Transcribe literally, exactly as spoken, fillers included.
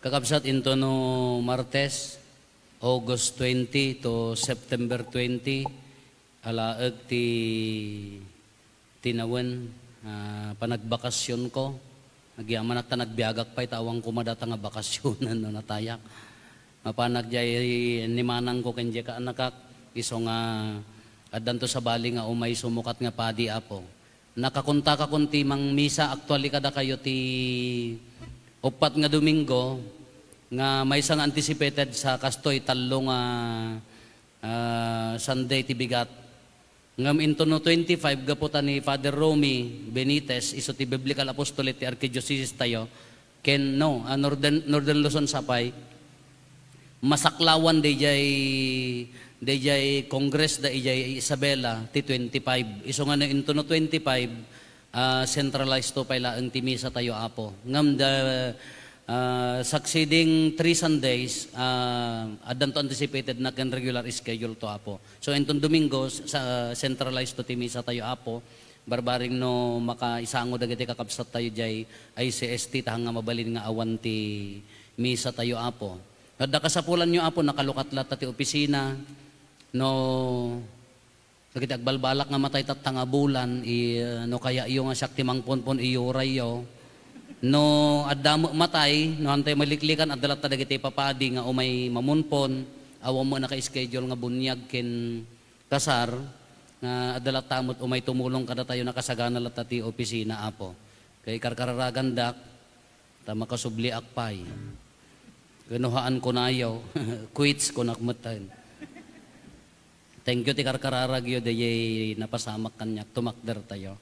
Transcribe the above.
Kakabsat, into no Martes, August twenty to September twenty, alaek ti tinawen, ah, panagbakasionko. Agyamanak ta nagbiagak pay ta awan koma data nga bakasionen no natayak. Mapanak jay ni manangko ken jay kaanakak, isu nga addanto sabali nga umay sumukat nga padi, Apo. Nakakontakakon ti mangmisa actually kadakayo ti uppat nga Domingo, nga maysa nga anticipated sa kastoy tallo nga, ah, Sunday ti bigat. Ngem into no twenty-five, gapu ta ni Father Romy Benitez, isu ti Biblical Apostolate ti Archdiocese tayo, ken, no, ah, Northern, Northern Luzon sa pay, masaklawan dayjay, dayjay Congress da ijay Isabela ti twenty-five. Isu nga no into no twenty-five, ah, centralized to pay laeng ti misa tayo, Apo. Ngem the, ah, succeeding three Sundays, ah, addanto anticipated na ken regular schedule to, Apo. So, inton Domingo, sa, centralized to ti misa tayo, Apo. Barbareng no makaisango dagiti kakabsat tayo jay I C S T, ta nga mabalin nga awan ti misa tayo, Apo. Adda kasapulanyo, Apo, nakalukat latta ti opisina. No, dagiti agbalbalak nga matay tatta nga bulan, i-, no kayatyo nga siak ti mangponpon, iyurayyo. No adda met matay, no antay maliklikan, adda latta dagiti papadi nga umay mamunpon, awan met naka-schedule nga buniag ken kasar, nga adda latta met umay tumulong kadatayo, nakasagana latta ti opisina, Apo. Kay karkararagandak, ta makasubliak pay. Kinuhaan ko nayo, quits ko nakmetten. Thank you ti karkararagyo, dayay napasamak kaniak, tumakder tayo.